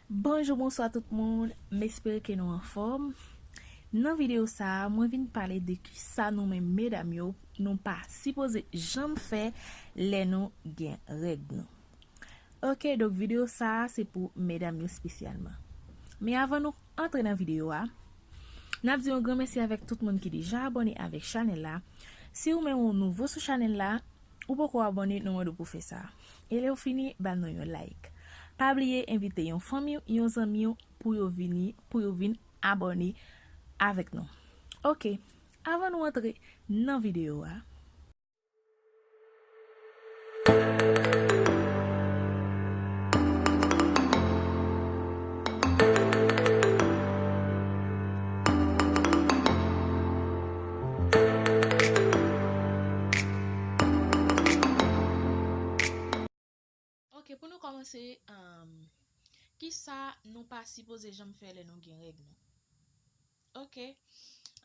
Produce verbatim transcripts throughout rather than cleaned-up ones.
Bonjou, bonswa tout moun. M espere ke nou anfòm. Nan videyo sa a, mwen vin pale de kisa nou menm medam yo, nou pa sipoze janm fè lè nou gen règ nou. Ok, donk videyo sa a se pou medam yo espesyalman. Men avan nou antre nan videyo a, n ap di yon gran mèsi avèk tout moun ki deja abòne avèk chanèl la. Si ou menm ou nouvo sou chanèl la, ou poko abòne, nou mande w pou fè sa. E lè w fini, ba nou yon like. Pa bliye envite yon fanmi w, yon zanmi w pou yo vini, pou yo vin abòne avèk nou. Ok, avan nou antre nan videyo a. Ok, pou nou kòmanse, um, kisa nou pa sipoze janm fè lè nou gen règ nou? Ok.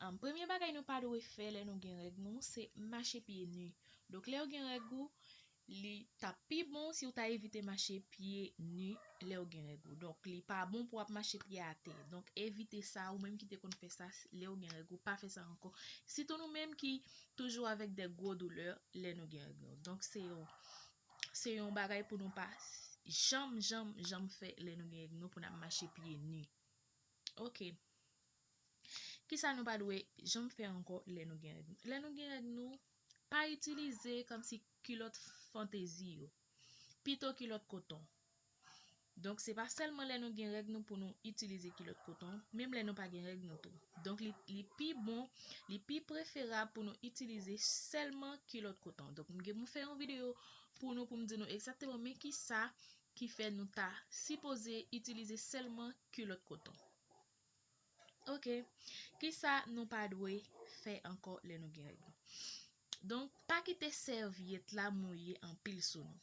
Um, premye bagay nou pa dwe fè lè nou gen règ nou, se mache pye ni. Donk, lè w gen règ ou, li t ap pi bon si w ta evite mache pye ni lè w gen règ ou. Donk, li pa bon pou w ap mache pye atè. Donk, evite sa, ou menm ki te konn fè sa, lè w gen règ ou, pa fè sa ankò. Sitou nou menm ki toujou avèk de gwo doulè lè nou gen règ nou. Donk, se yon, se yon bagay pou nou pa s-, janm, janm, janm fè lè nou gen règ nou, pou n ap mache pye ni. Ok. Kisa nou pa dwe janm fè ankò lè nou gen règ nou? Lè nou gen règ nou, pa itilize kòmsi kilòt fantezi yo. Pito kilòt koton. Donk, se pa sèlman lè nou gen règ nou pou nou itilize kilòt koton, menm lè nou pa gen règ nou tou. Donk, li, li pi bon, li pi preferab pou nou itilize sèlman kilòt koton. Donk, m gen pou m fè yon videyo pou nou, pou m di nou egzakteman men kisa ki fè nou ta sipoze itilize sèlman kilòt koton. Ok. Kisa nou pa dwe fè ankò lè nou gen règ nou? Donk, pa kite sèvyèt la mouye anpil sou nou.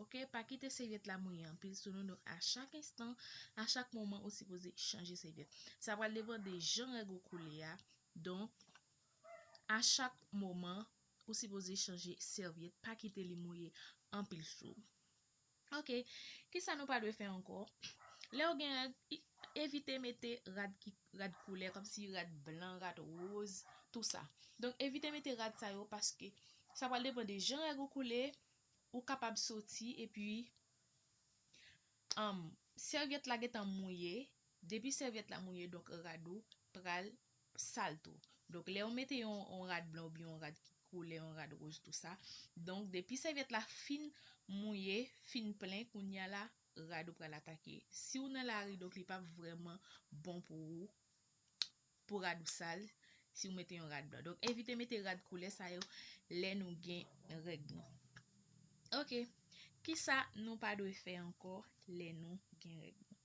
Ok, pa kite sèvyèt la mouye anpil sou nou. Donk, a chak enstan, a chak moman, ou sipoze chanje sèvyèt. Sa pral depann de jan règ ou koule a. Donk, a chak moman, ou sipoze chanje sèvyèt. Pa kite li mouye anpil sou ou. Ok, kisa nou pa dwe fè ankò? Lè w gen règ, i-, evite mete rad ki, rad koulè, kòmsi rad blan, rad woz, tou sa. Donk, evite mete rad sa yo paske sa pral depann de jan règ ou koule, ou kapab soti epi, um, sèvyèt la gentan mouye. Depi sèvyèt la mouye, donk rad ou pral sal tou. Donk, lè w mete yon, yon rad blan oubyen yon rad ki koulè, yon rad woz, tou sa. Donk, depi sèvyèt la fin mouye, fin plen, kounye a la, rad ou pral atake. Si w nan lari, donk, li p ap vrèman bon pou ou, pou rad ou sal, si w mete yon rad blan. Donk, evite mete rad koulè sa yo lè nou gen règ nou. Ok. Kisa nou pa dwe fè ankò lè nou gen règ nou?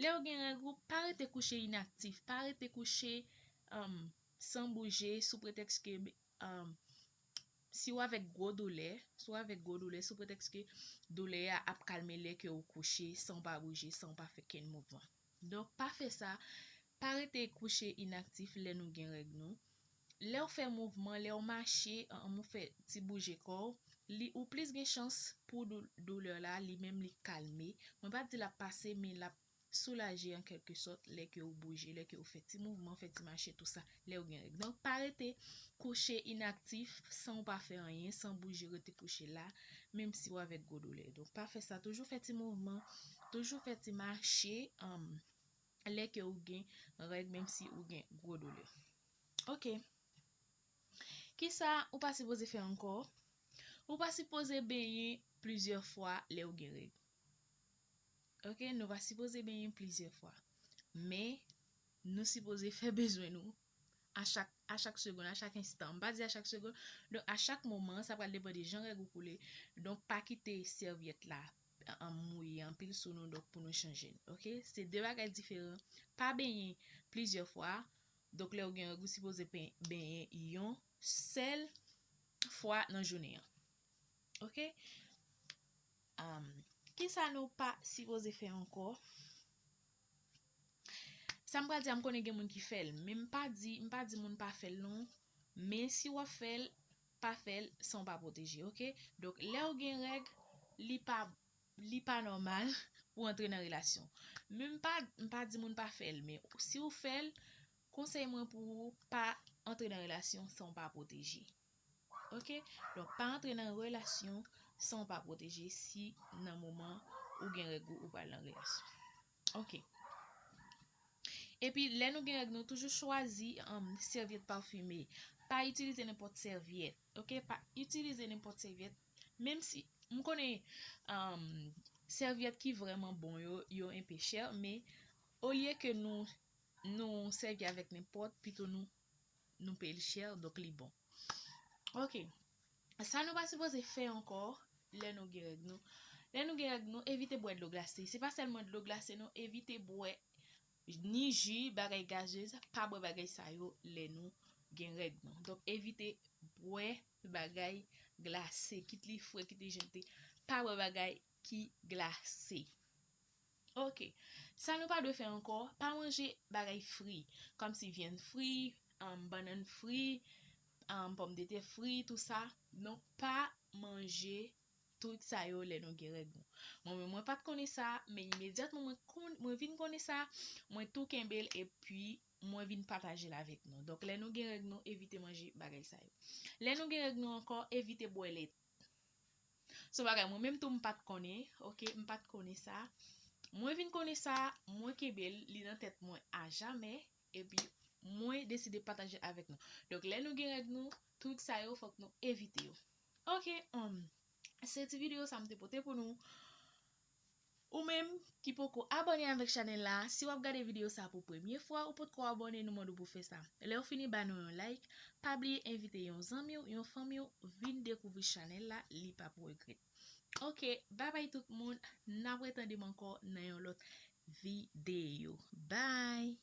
Lè w gen règ ou, pa rete kouche inaktif, pa rete kouche, um, san bouje sou pretèks ke, um, si w avèk gwo doulè, si w avèk gwo doulè, sou pretèks ke doulè a ap kalme lè ke w kouche, san w pa bouje, san w pa fè kenn mouvman. Donk, pa fè sa, pa rete kouche inaktif lè nou gen règ nou. Lè w fè mouvman, lè w mache, an, ou fè ti bouje kò w, li, ou plis gen chans pou dou-, doulè la, li menm li kalme. Mwen pa di l ap pase, men l ap soulaje an kèlke sòt lè ke w bouje, lè ke w fè ti mouvman, fè ti mache, tou sa, lè w gen règ. Donk, pa rete kouche inaktif san w pa fè anyen, san bouje, rete kouche la, menm si w avèk gwo doulè. Donk, pa fè sa. Toujou fè ti mouvman, toujou fè ti mache, um, lè ke w gen règ, menm si ou gen gwo doulè. Ok. Kisa ou pa sipoze fè ankò? Ou pa sipoze benyen plizyè fwa lè w gen règ. Ok, nou pa sipoze benyen plizyè fwa. Men, nou sipoze fè bezwen nou a chak, a chak segonn, a chak enstan. M pa di a chak segonn. Donk, a chak moman, sa pral depann de jan règ ou koule. Donk, pa kite sèvyèt la, an, mouye anpil sou nou, donk, pou nou chanje l. Ok? Se de bagay diferan. Pa benyen plizyè fwa. Donk, lè w gen règ, ou sipoze pen-, benyen yon sèl fwa nan jounen an. Ok? Um, kisa nou pa sipoze fè ankò? Sa m pral di a, m konnen gen moun ki fè l, men m pa di, m pa di moun pa fè l non. Men si w ap fè l, pa fè l san w pa pwoteje, ok? Donk, lè w gen règ, li pa, li pa nòmal pou antre nan relasyon. Men m pa, m pa di moun pa fè l, men si w fè l, konsèy mwen pou ou, pa antre nan relasyon san w pa pwoteje. Ok? Donk, pa antre nan relasyon san w pa pwoteje si nan moman ou gen règ ou, ou pral nan relasyon. Ok. Epi, lè nou gen règ, nou toujou chwazi um, sèvyèt pafime. Pa itilize nenpòt sèvyèt. Ok? Pa itilize nenpòt sèvyèt. Menm si, m konnen um, sèvyèt ki vrèman bon yo, yo enpe chè, men olye ke nou, nou sèvi avèk nenpòt, pito nou, nou peye l chè, donk li bon. Ok. Sa nou pa sipoze fè ankò lè nou gen règ nou. Lè nou gen règ nou, evite bwè dlo glase. Se pa sèlman dlo glase non, evite bwè ni ji, bagay gazez, pa bwè bagay sa yo lè nou gen règ nou. Donk, evite bwè bagay glase, kit li fre, kit li jente, pa bwè bagay ki glase. Ok. Sa nou pa dwe fè ankò, pa manje bagay fri, kòmsi vyann fri, um, bannann fri, um, pòmdetè fri, tou sa. Non, pa manje tout sa yo lè nou gen règ nou. Mwen menm, mwen pa t konnen sa, men imedyatman mwen, konn, mwen vin konnen sa, mwen tou kenbe l epi mwen vin pataje l avèk nou. Donk, lè nou gen règ nou, evite manje bagay sa yo. Lè nou gen règ nou ankò, evite bwè lèt. Se yon bagay mwen menm tou m pa t konnen, ok, m pa t konnen sa. Mwen vin konnen sa, mwen kenbe l, li nan tèt mwen ajamè, epi mwen deside pataje l avèk nou. Donk, lè nou gen règ nou, trik sa yo, fòk nou evite yo. Ok, um, se ti videyo sa m te pote pou nou. Ou menm ki poko abòne avèk chanèl la, si w ap gade videyo sa pou premye fwa, ou potko abòne, nou mande w pou fè sa. Lè w fini, ba nou yon like, pa bliye envite yon zanmi w, yon fanmi w, vin dekouvri chanèl la, li p ap regrèt. Ok, babay tout moun, n ap retande m ankò nan yon lòt videyo. Bye!